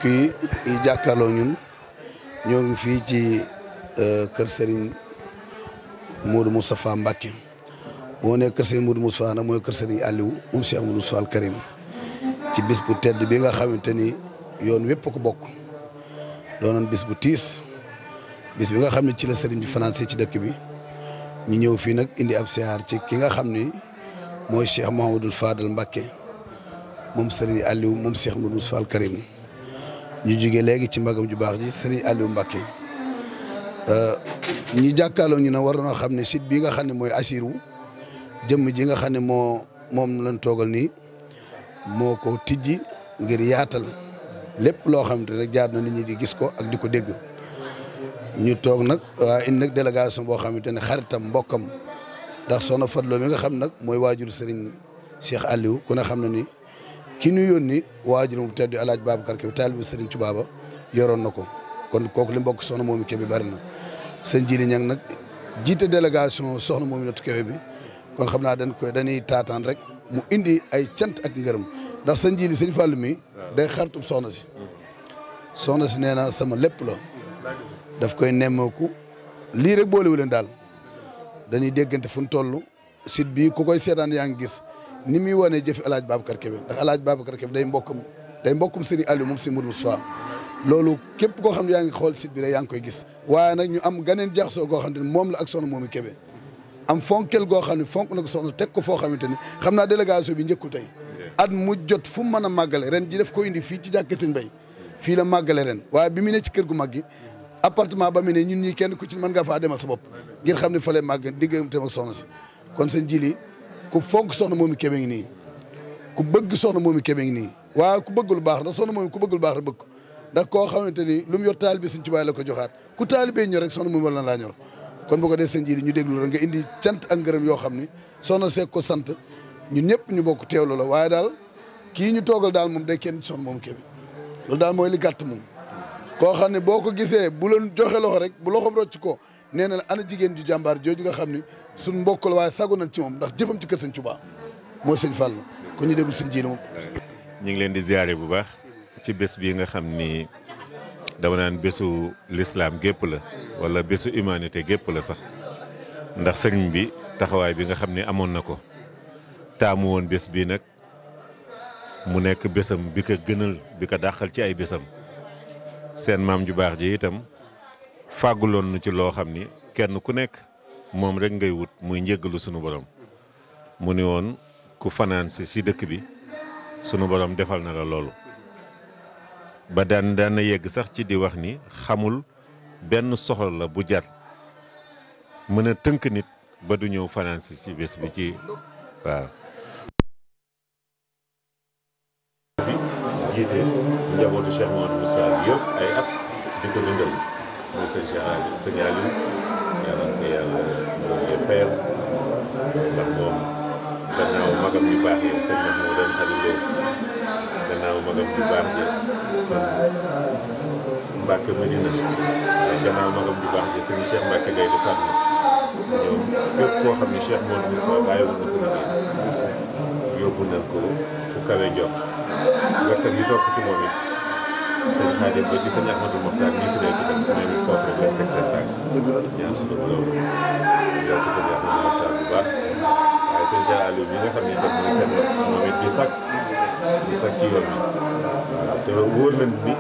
kii yi jàkkaarloo ñun ñoo ngi fii ci kër Serigne Modou Moustapha Mbacké boo nee kër Serigne Modou Moustapha nag mooy kër Serigne Aliou moom Cheikh Modou Moustapha al Karim ci bis bu tedd bi nga xamante ni yoon wépp ko bokk doonoon bis bu tiis bis bi nga xam ne ci la Serigne bi fanaan si ci dëkk bi ñu ñëw fii nag indi ab siyaar ci ki nga xam ni mooy Cheikh Mouhamadoul Fadal Mbacké moom Serigne Aliou moom Cheikh Modou Moustapha al Karim ñu jógee léegi ci mbagam ju baax ji Serigne Aliou Mbacké ñu jàkkaarloo ñu ne war na xam ne site bii nga xam ne mooy Assirou jëmm ji nga xam ne moom lañ toogal nii moo ko tijji ngir yaatal lépp loo xam ne rek jaar na nit ñi di gis ko ak di ko dégg ñu toog nag waa indi nag délégation boo xamante ne xaritam mbokkam ndax soxna Fadlo mi nga xam nag mooy waajur Serigne Cheikh Aliou ku ne xam na ni ki ñu yónni waajur mu tedd El Hadj Babacar Kébé taalibu Serigne Touba ba yoroon na ko kon kooku li mbokk soxna Momy Kébé bari na sëñ Jili Ñang nag jiite délégation soxna Mominatou Kébé bi kon xam naa dañuy taataan rek mu indi ay cant ak ngërëm ndax sëñ Jili sëñ Fall mi day xartub soxna si nee na sama lépp la daf koy nemmeeku lii rek boolewu leen daal dañuy déggante fu ñu toll site bii ku koy seetaan yaa ngi gis ni muy wane jëfi El Hadj Babacar Kébé ndax El Hadj Babacar Kébé day mbokkum Serigne Aliou moom si Modou Moustapha loolu képp koo xam ne yaa ngi xool site bi rek yaa ngi koy gis waaye nag ñu am ganeen jaxasoo goo xam ne moom la ak soxna Momy Kébé am fonkel goo xam ne fonk na ko soxna teg ko foo xamante ni xam naa délégation bi njëkkul tey at mu jot fu mu mën a màggale ren ji def ko indi fii ci jàkke Sëñ Bay fii la màggale ren waaye bi mu ne ci kër gu mag gi appartement ba mu ne ñun ñi kenn ku ci mën nga faa demal sa bopp ngir xam ne fa lay màgg digganteem ak soxna si kon seen jili ku fonk soxna Momy Kébé ngi nii ku bëgg soxna Momy Kébé ngi nii waaye ku bëgg lu baax ndax soxna Momy ku bëgg lu baax rek bëgg ndax koo xamante ni lu mu yor taalibe Sëñ Tuubaa la ko joxaat ku taalibe ñor rek soxna Momy wala laa ñor kon bu ko dee seen jili ñu déglu la nga indi cant ak ngërëm yoo xam ni soxna seeg ko sant ñun ñëpp ñu bokk teewlu la waaye daal kii ñu toogal daal moom day kenn soxna Momy Kébé loolu daal mooy li gàtt moom koo xam ne boo ko gisee bu leen joxe loxo rek bu loxoom rocc ko nee na ana jigéen ju jàmbaar jooju nga xam ne suñ mbokk la waaye sagu nañ ci moom ndax jëfam ci kër Sëñ Tuubaa mooy Sëñ Fall kon ñu déglu sëñ Jili moom. ñu ngi leen di ziare bu baax ci bés bii nga xam ni dama naan bésu l'islam gépp la wala bésu humanité gépp la sax ndax sëriñ bi taxawaay bi nga xam ne amoon na ko taamu woon bés bii nag mu nekk bésam bi ko gënal bi ko dàqal ci ay bésam seen maam ju baax ji itam fàgguloon nu ci loo xam ni kenn ku nekk moom rek ngay wut muy njéggalu sunu borom mu ni woon ku fanaan si dëkk bi sunu borom defal na la loolu ba daan na yegg sax ci di wax ni xamul benn soxla la bu jar mën a tënk nit ba du ñëw fanaan si ci bés bi ci waaw jiite njabootu Cheikh Mouhamadou Moustapha bi yëpp ay at di ko dundal muy sëñ Cheikh Aliou sëñ Aliou yàlla na ko yàlla doon fayal ndax moom gannaaw magam ñu baax yi sëñ Mahmoudane Khalil Lo gannaaw magam ñu baax ji sëñ Mbacke Medina gannaaw magam ñu baax ji sëñ Cheikh Mbacke Gaye di Fatma ñoom fépp koo xam ne Cheikh Mouhamadou Moustapha bàyyiwoon na fa liggéey yóbbu nañ ko fu kawe jot wettam yi topp ci moom it sëñ Xaadim ba ci sëñ Ahmadou Mokhtar ñi fi nekk itam ñoom it foofu rek lañ teg seen tànk ñaan suñu borom yokk sëñ Ahmadou Mokhtar bu baax waaye sëñ Cheikh Aliou mi nga xam ne itam mooy seen moom it di sag ci yoon bi waaw te wóor nañ ni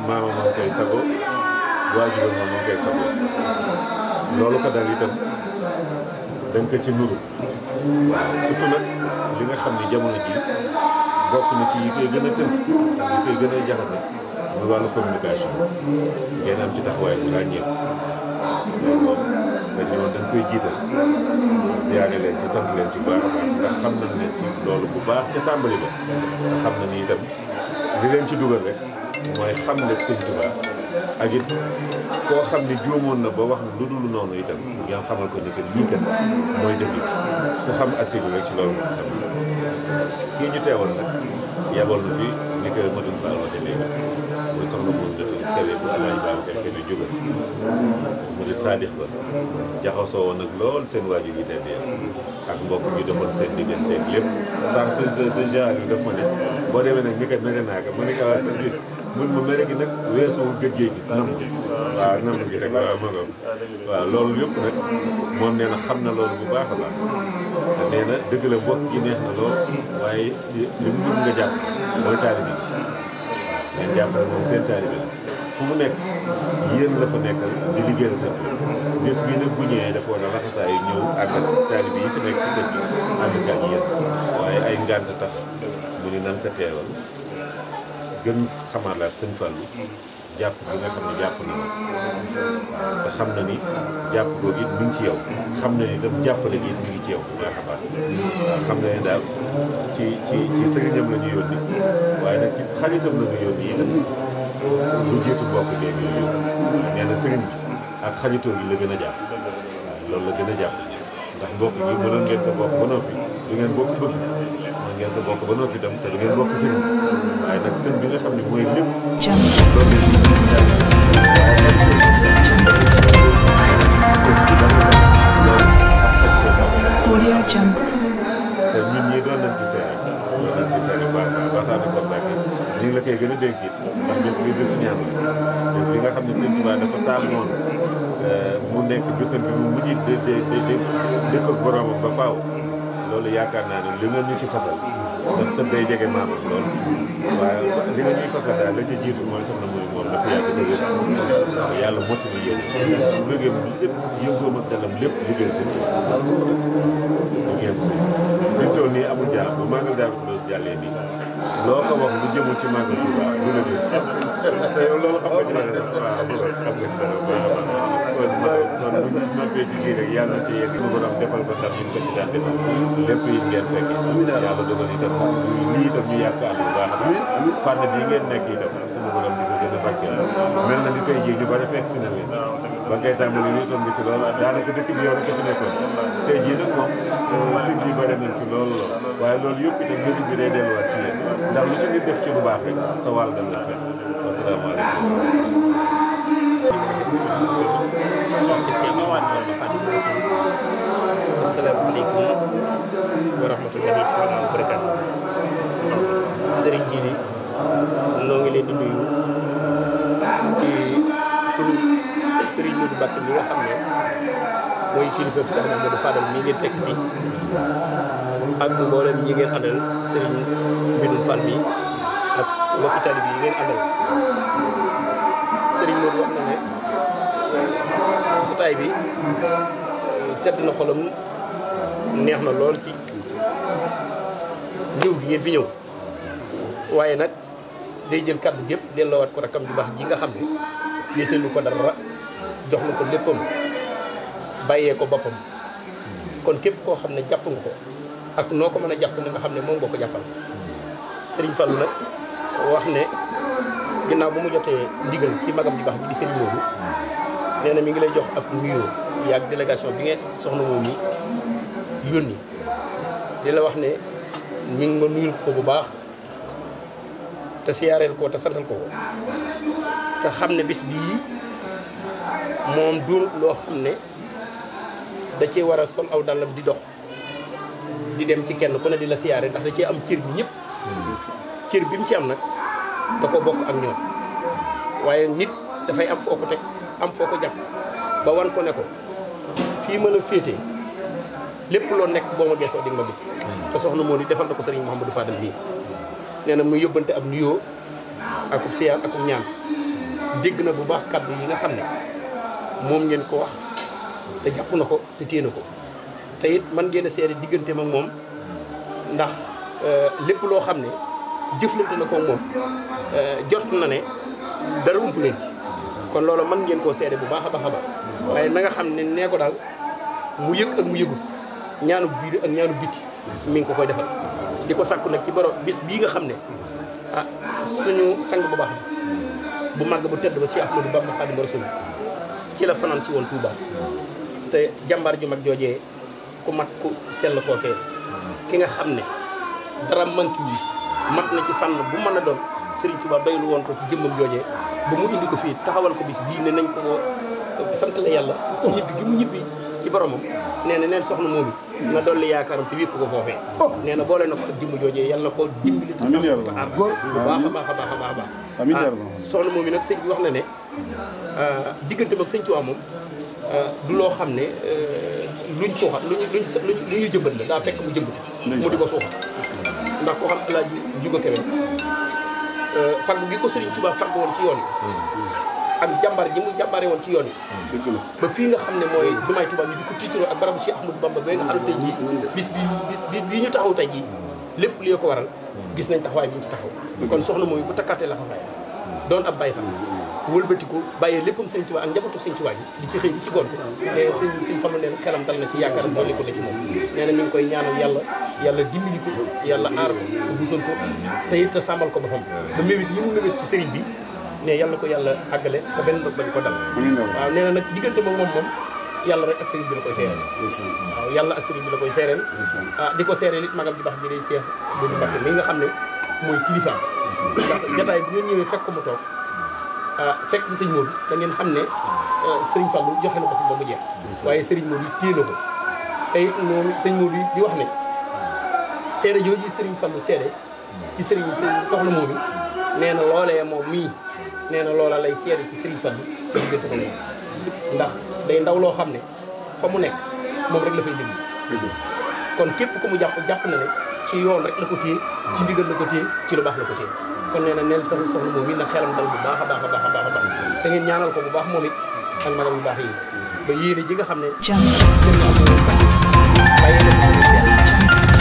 maama moom koy sago waajuram moom koy sago loolu ko dal itam dañ ko ci nuru waaw surtout nag li nga xam ni jamono ji bokk na ci yi koy gën a tënk yi koy gën a jaxase muy wàllu communication ngeen am ci taxawaay bu ràññeeku loolu moom dañ ñëwoon dañ koy jiital ziyaare leen ci sant leen ci baax a baax ndax xam nañ leen ci loolu bu baax ca tàmbali ba nga xam na ni itam li leen ci dugal rek mooy xam ne Sëñ Tuubaa ak it koo xam ne juumoon na ba wax lu dul noonu itam ngeen xamal ko ni que lii kat mooy dëgg bi ku xam Assirou rek ci loolu nga xam kii ñu teewal nag yebal na fi ni ko Madou Fall waxee léegi muy soxna Mominatou Kébé bu El Hadj Babacar Kébé jógal mu di Sadix ba jaxasoo woon nag lool seen waajur yi tedd ak mbokk bi defoon seen digganteeg lépp sànq sa genre yi daf ma ne boo demee nag ni kat naka naaka ma ne ko waa seen mun ma mere gi nag weesuwul gëj gee gis nam waaw nam gi rek waaw ma waaw loolu yëpp nag moom nee na xam na loolu bu baax a baax nee na dëgg la mbokk gi neex na lool waaye li mu bëgg nga jàpp mooy taalibe bi ngeen jàpp ne moom seen taalibe la fu mu nekk yéen la fa nekkal di liggéeyal seen bis bii nag bu ñëwee dafa war a laxasaa yi ñëw ànd ak taalibe yi fi nekk ci kër gi ànd ak yéen waaye ay ngànt tax mu ni nan ko teewal gën xamalaat sëñ Fallou jàpp bi nga xam ne jàpp na ma te xam na ni jàpp googu it mi ngi ci yow xam na ni itam jàppale gi it mi ngi ci yow bu baax a baax waaw xam na ni daal ci sëriñam la ñu yónni waaye nag ci xaritam la ñu yónni itam lu jiitu mbokk léegi yooyu nee na sëriñ bi ak xaritoo gi la gën a jàpp waaw loolu la gën a jàpp ndax mbokk gi mënoon ngeen ko bokk ba noppi du ngeen bokk bëgg mën ngeen ko bokk ba noppi itam te du ngeen bokk sëriñ waaye nag sëñ bi nga xam ne mooy lépp te ñun ñii doon nañ ci seere bu baax waxtaan ak Mbacke ñu ngi la koy gën a dénk it ndax bés bi bésu ñaan la bés bi nga xam ne Sëñ Tuubaa dafa taamoon mu nekk bésam bi mu mujj dëkk ak boromam ba faaw loolu yaakaar naa ne li nga ñu ci fasal ndax sët day jege maamam loolu waaye li nga ñuy fasal daal la ca jiitu mooy soxna muy moom dafa yàgg te wér yàlla mottali yéen liggéeyam lépp yëngoom ak dalam lépp liggéeyal seen liggéeyam seen fi mu toll nii amul jaar bu màggal Daaru Xudoos jàllee nii loo ko wax lu jëmul ci màggal Tuubaa du la dégg te yow loolu xam nga ci dara waaw xam nga ci dara kon bu noppee ci kii rek yàlla na ci yegg ñu borom defal ko ndam ñu ko ci daan defal lépp it ngeen fekkee yàlla dogal itam lii itam ñu yaakaar bu baax a baax fànn bii ngeen nekk itam suñu borom di ko gën a barkeel mel na ni tey jii ñu bari fekk si na leen ba ngay tàmbali nii toon nga ci loolu daanaka dëkk bi yow rek fi nekkoon tey jii nag moom site yi bari nañ fi loolu waaye loolu yëpp itam mérite bi day delluwaat ci yéen ndax lu ci nit def ci lu baax rek sa wàll dal la fekk wasalaamaaleykum asalaamaaleykum wa rahmatullahi taala wa barakaatu sëriñ Jili noo ngi leen di nuyu ci turu sëriñ Modou Mbacké mi nga xam ne mooy kilifa bi Cheikh Mamadou Fadal mii ngeen fekk si ak mboolem ñi ngeen àndal sëriñ Mbinoune Fall mi ak mbokki taalibe yi ngeen àndal sëriñ Modou wax na ne jotaay bi sedd na xolam neex na lool ci ñëw gi ngeen fi ñëw waaye nag day jël kàddu gépp delloowaat ko rakam ju baax ji nga xam ne deseelu ko dara jox na ko léppam bàyyee ko boppam kon képp koo xam ne jàpp nga ko ak noo ko mën a jàpp ne nga xam ne moom nga ko jàppal Serigne Fallou nag wax ne ginnaaw ba mu jotee ndigal ci magam ju baax ji di Serigne Modou nee na mi ngi lay jox ab nuyoo yaag délégation bi ngeen soxna moom mi yónni di la wax ne mi ngi ma nuyul ko bu baax te siyaareel ko te santal ko te xam ne bis bii moom doonut loo xam ne da cee war a sol aw dàllam di dox di dem ci kenn ku ne di la siyaare ndax da cee am cër bi ñëpp cër bi mu ci am nag da ko bokk ak ñoom waaye nit dafay am foo ko teg am foo ko jàpp ba wan ko ne ko fii ma la féete lépp loo nekk boo ma geesoo di nga ma gis te soxna moo ni defal na ko sëriñ Mouhamadou Fadal bii nee na muy yóbbante ab nuyoo akub siyaar akub ñaan dégg na bu baax kàddu yi nga xam ne moom ngeen ko wax te jàpp na ko te téye na ko te it man ngeen a seede diggante ak moom ndax lépp loo xam ne jëflante na ko moom jot na ne dara ump leen ci kon loolu mën ngeen koo seede bu baax a baax a baax waaye na nga xam ne nee ko daal mu yëg ak mu yëgul ñaanu biir ak ñaanu biti mi ngi ko koy defal di ko sàkku nag ci borom bis bii nga xam ne ah suñu sang bu baax bu màgg bu tedd ba Cheikh Ahmadou Bamba Khadimu Rasul ci la fanaan ci woon Touba te jàmbaar ju mag joojee ku mat ku sell kookee ki nga xam ne dara manki yi mat na ci fànn bu mën a doon Serigne Touba doylu woon ko ci jëmmam joojee ba mu indi ko fii taxawal ko bis bii ne nañ ko sant la yàlla ci ñibbi gi mu ñibbi ci boromam nee na neen soxna moom it na dolli yaakaaram te wékk ko foofee nee na boole na ko ak jëmm joojee yàlla na ko dimbali te sàmm ko te aar ko bu baax a baax a baax a baax a baax soxna moom yi nag sëñ bi wax na ne diggante mag sëñ Tuubaa moom du loo xam ne luñ suuxat lu ñuy jëmbat la daa fekk mu jëmbati mu di ko suuxat ndax ko xam Alaaji Juga Kebe fargu gi ko Sëriñ Tuubaa fargu woon ci yoon yi ak jàmbar ji mu jàmbare woon ci yoon yi ba fii nga xam ne mooy jumaay Tuubaa ñu di ko tiitaroo ak barabu Cheikh Ahmadou Bamba ba nga xam ne tey jii bis bi ñu taxaw tey jii lépp li ko waral gis nañ taxawaay bi ñu ci taxaw kon soxna mooy bu takkaatee la xasaay doon ab Baay Faal wëlbatiku bàyyee léppam Sëriñ Tuubaa ak njabootu Sëriñ Tuubaa ji di ci xëy di ci gont te sëñ Fallu nee na xelam dal na ci yaakaaram dolli ko na ci moom nee na mi ngi koy ñaanal yàlla dimbali ko yàlla aar ko musal ko te it sàmmal ko boppam ba mébét yi mu mébét ci sëriñ bi ne yàlla ko yàlla àggale te benn dog bañ ko dal waaw nee na nag diggante moom yàlla rek ak sëriñ bi la koy seereel waaw yàlla ak sëriñ bi la koy seereel di ko seereel it magam ji baax ji day Seex Moodu Mbàkke mi nga xam ne mooy kilifaam ndax jataay bi ngeen ñëwee fekk ko mu toog fekk fi sëñ Moodu da ngeen xam ne sëriñ Fallu joxe na ko ba mu jeex waaye sëriñ Moodu téye na ko te it moom sëñ Moodu di wax ne seede jooju sëriñ Fallu seede ci sëriñ soxna moom yi nee na loolee moom mii nee na loola lay seede ci sëriñ Fallu ci diggante ko moom ndax day ndaw loo xam ne fa mu nekk moom rek la fay déglu kon képp ku mu jàpp na ne ci yoon rek la ko téye ci ndigal la ko téye ci lu baax la ko téye kon nee na neel soxna moom it na xelam dal bu baax a baax a baax a baax te ngeen ñaanal ko bu baax moom it ak magam yu baax yi ba yéene ji nga xam ne bàyyi na ko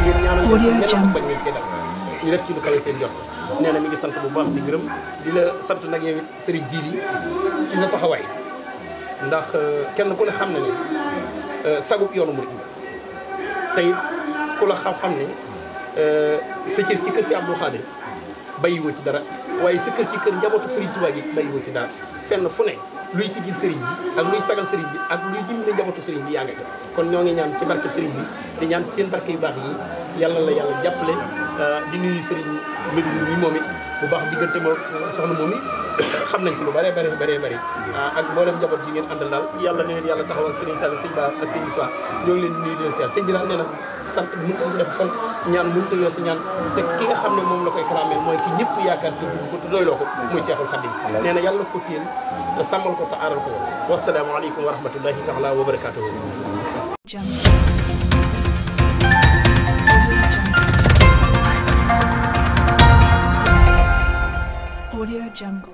ngeen ñaanal ko bañ ngeen see dal ñu def ci lu kawe seen jot nee na mi ngi sant bu baax di gërëm di la sant nag yow it Serigne Djily ci sa taxawaay ndax kenn ku ne xam na ne sagub yoonu murid nga tey ku la xam-xam ne sa cër ci kër si Abdou Khadir bàyyiwoo ci dara waaye sa kër ci kër njabootu Serigne Touba gi bàyyiwoo ci dara fenn fu ne luy sigil Serigne bi ak luy sagal Serigne bi ak luy dimbali njabootu Serigne bi yaa nga ca kon ñoo ngi ñaan ci barkeb Serigne bi di ñaan ci seen barke yu baax yi yàlla la yàlla jàppale di nuyu Serigne Medoune mi moom it bu baax diggante moo soxna moom it xam nañ ci lu bëree bëri ak mboolem njaboot bi ngeen àndal daal yàlla na leen yàlla taxaw ak Serigne Sall sëñ Ba ak sëñ Moussa ñoo ngi leen di nuyu di leen seet sëñ bi daal nee na sant mënut a def sant ñaan mënut a weesu ñaan te ki nga xam ne moom la koy clamé mooy ki ñëpp yaakaar te dugg ko te doyloo ko muy Cheikhul Khadim nee na yàlla ko téel te sàmmal ko te aaral ko wasalaamaaleykum wa rahmatullahi taala wa barakatuhu Audio Jungle.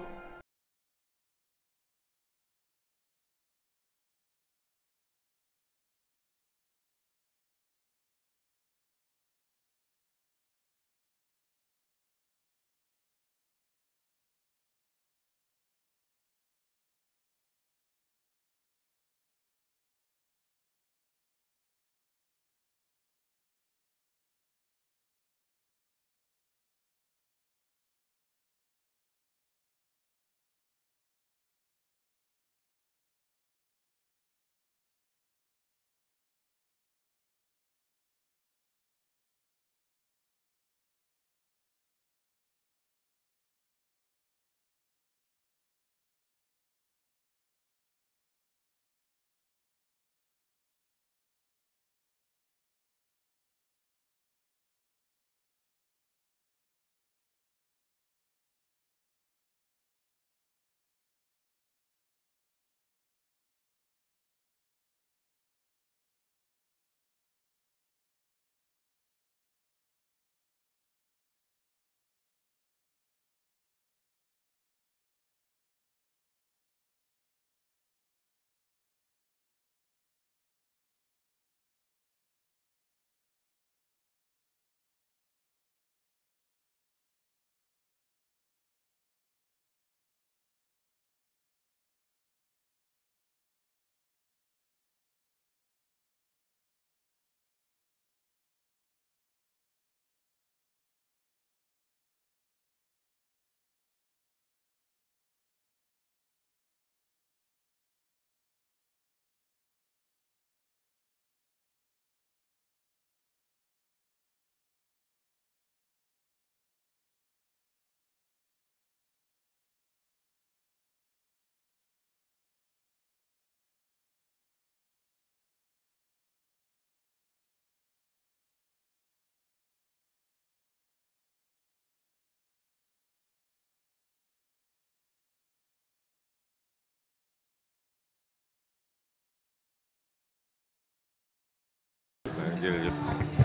jërëjëf